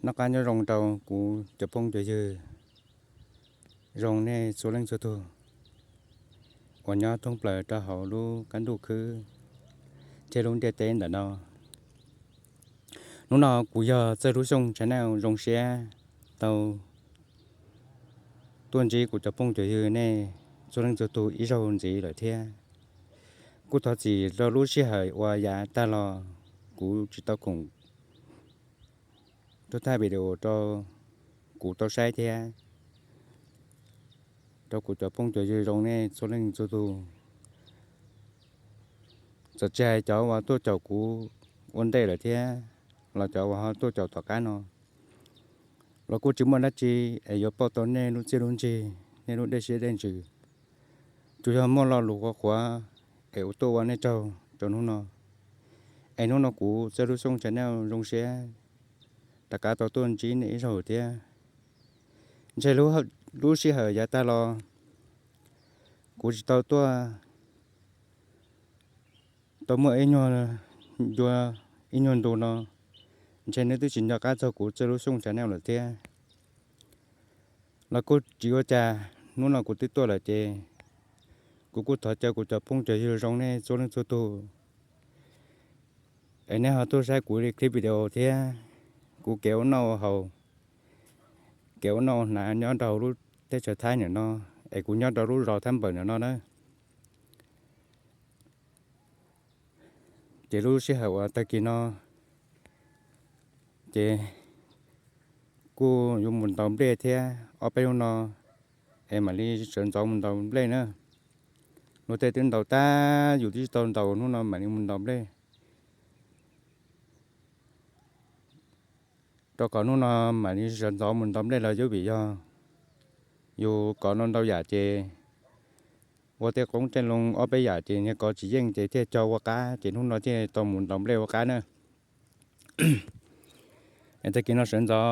Noj qab nyob zoo rau kuv cov phooj cov ywg, zoo nej txhua leej txhua tug uas nyob thoob plaws rau hauv lub qab ntuj khwb thiab lub ntiaj teb ntawm no. Hnub no kuv yog Txawj Lub Xyooj channel zoo siab tau tuaj ntsib kuv cov phooj cov ywg nej txhua leej txhua tug ib zaug ntxiv lawm thiab. Kuj thov txim rau lub sij hawm uas yav tag los kuv tsis tau khoom tuaj thaij video rau kuv tau saib thiab rau kuv cov phooj cov ywg zoo nej txhua leej txhua tug. Txawm tsis hais cov uas tuaj caum kuv ua ntej lawm thiab los cov uas ho tuaj caum tom qab no los kuj tsis muaj dab tsi es yuav pauj tau nej lub txiaj lub ntsig, nej lub dej siab dej ntsws. Tsuas yog muaj lo lus qhuav qhuav es ua tuaj ua nej tsaug rau hnub no. Es hnub no kuv Txawj Lub Xyooj channel zoo siab rov qab tau tuaj ntsib nej ib zaug thiab. Ntshe lub sij hawm yav tag los kuv tsis tau tuaj tau muaj ib nyuag, ib nyuag ntu no, ntshe nej twb tsis nco qab txog kuv Txawj Lub Xyooj channel lawm thiab. Los kuj tsis ua cas, hnub no kuv twb tuaj lawm ces kuv kuj thov caw kuv cov phooj cov ywg zoo nej txhua leej txhua tug es nej ho tuaj saib kuv li clip video thiab kuv kev ua noj ua haus, kev ua noj ua hnav nyob rau hauv lub teb chaws Thaib ntawm no, es kuv nyob rau lub zos Thab Npawm ntawm no na. Ces lub sij hawm uas tag kis no ces kuj yuav mus ntaus nplej thiab, ob peb hnub no es mam li sawv ntxov mus ntaus nplej na. Luag tej twb ntaus tag, yus twb tsis tau ntaus, hnub no mam li mus ntaus nplej. Rau qhov hnub no mam li sawv ntxov mus ntaus nplej los yuav vim yog yus kov ntau ntau yam ces ua tej qoob tej loo ob peb yam ces niag kov tsis yeej ces thiaj cog ua qab ces hnub no thiaj tau mus ntaus nplej ua qab na. Es tag kis no sawv ntxov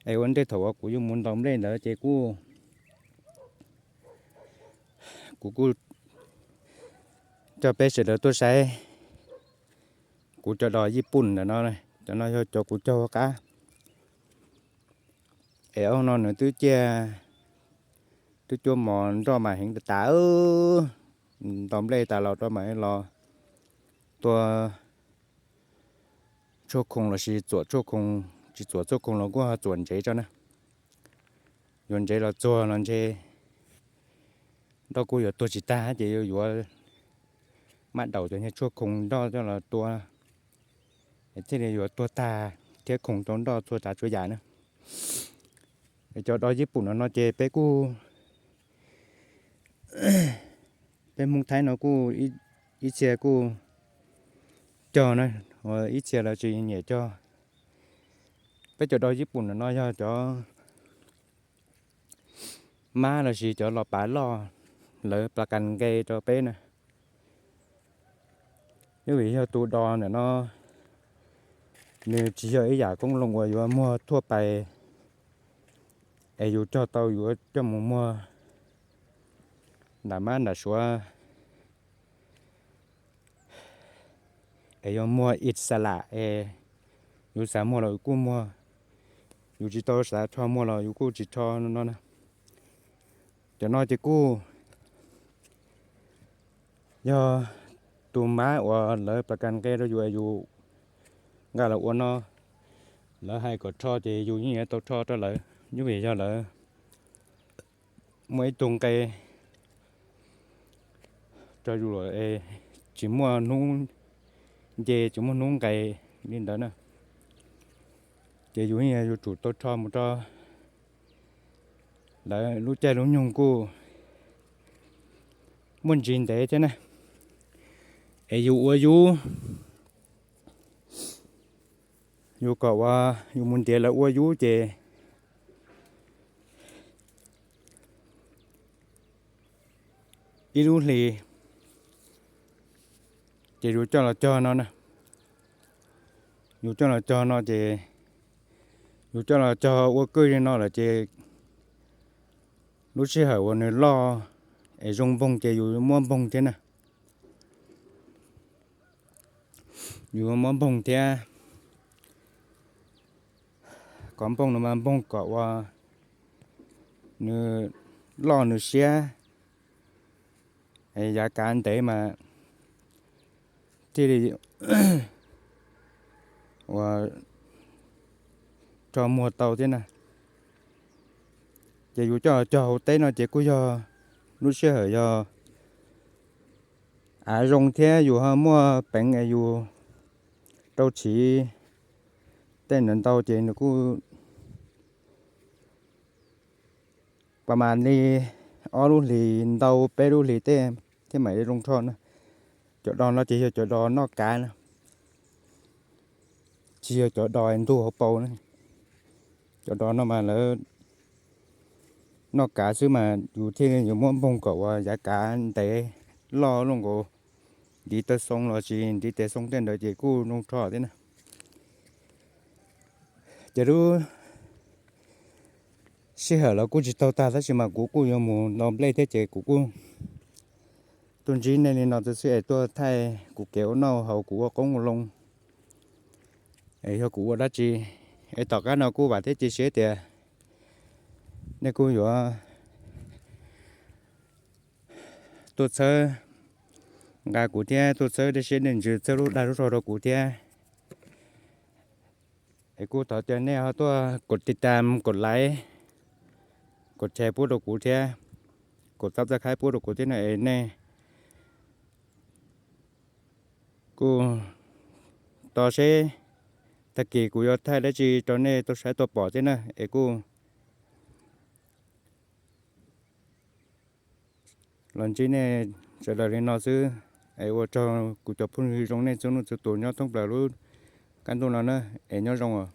es ua ntej thaum uas kuv yuav mus ntaus nplej ntawd ces kuj, kuv kuj coj peb sawv daws tuaj saib kuv cov dos yij pum ntawm no, cov no yog cov kuv cog ua qab. Es ob no nws twb ciaj, twb cuab mov nroj mas heev tas tas, ntaus nplej tas los rau mam los tua tshuaj khoom lossis txuam tshuaj khoom, tsis txuam tshuaj khoom los kuj ho txuam ntsev tso na. Yuav ntsev los txuag los ntshe nroj kuj yuav tuag tsis tag ces yuav yuav mab daum cov niag tshuaj khoom nroj coj los tua, thiaj li yuav tuag tag thiab khoom rau nroj txhua tsav txhua yam na. Cov dos yij pum no no ces peb kuj, peb Hmoob Thaib no kuj ib txhia kuj cog na, ib txhia lawv tsis nyiam cog. Peb cov dos yij pum no no yog cov mab lossis cov los pav loj, lawv plas kas nqe rau peb na. Yog vim yog tus dos ntawm no nws tsis yog ib yam koob loo uas yuav muag thuaj pais, es yus cog tau yuav coj mus muag nram mab nram suav, es yuav muag ib xas lam es yus xav muag los yus kuj muag, yus tsis tau xav rho muag los yus kuj tsis rho no na. Cov no ces kuj yog tus mab uas lawv plas kas nqe rau yus es yus nqa los ua no, lawv hais kom rho ces yus yeej yuav tau rho rau lawv, yog vim yog lawv muaj ib tug nqe rau yus lawm es tsis muaj hnub nce tsis muaj hnub nqes li ntawd na, ces yus yeej yuav tsum tau rho mus rau lawv lub caij lub nyoog kuj muaj ntsis ntev thiab na. Es yus ua yus, yus kom uas yus mus ntiav lawv ua yus ces ib lub hlis ces yus coj los cog no na. Yus coj los cog no ces yus coj los cog ua kwj li no lawm ces lub sij hawm uas nws loj es zoo npoog ces yus muab npoog thiab na. Yus muab npoog thiab, Kov npoog no mas npoog kom uas nws loj nws siab, yav kav ntev mas thiaj li uas rho muag tau thiab na. Ces yus coj cog hauv teb no ces kuj yog lub sij hawm yog av zoo thiab yus ho muaj peev es yus rau tsiv tej ntawd ntau ces nws kuj pas mas li ob lub hlis ntau peb lub hlis tej thiab mam li zoo rho na. Cov dos no ces yog cov dos noj kav na, tsis yog cov dos ntug hauv paus na. Cov dos no mas lawv noj kav xwb mas yus thiaj li yuav muab npoog kom uas yav kav ntev loj loj nkaus ntiv taw xoo los sis ntiv tes xoo tej ntawd ces kuj zoo rho thiab na. Ces lub sij hawm los kuj tsis taug tag tab sis mas kuv kuj yuav mus ntaus nplej thiab ces kuv kuj tuaj ntsib nej li no xwb es tuaj thaij kuv kev ua noj haus kuv ua qoob ua loo es yog kuv ua dab tsi es tom qab no kuj vam thiab cia siab tias nej kuj yuav tuaj txhawb nqa kuv thiab tuaj txhawb dej siab dej ntsws txhawb lub dag lub zog rau kuv thiab. Es kuj thov tias nej ho tuaj kom tiv tam kom laiv kom share pub rau kuv thiab, kom tab txaj khaib pub rau kuv thiab no es nej kuj tos seb tag kis kuv yuav thaij dab tsi rau nej tau saib tau pom thiab na es kuj los ntsib nej sawv daws li no xwb. Es ua tsaug kuv cov phooj ywg zoo nej txhua leej txhua tus nyob thoob plaws lub qab ntuj no na, es nyob zoo os.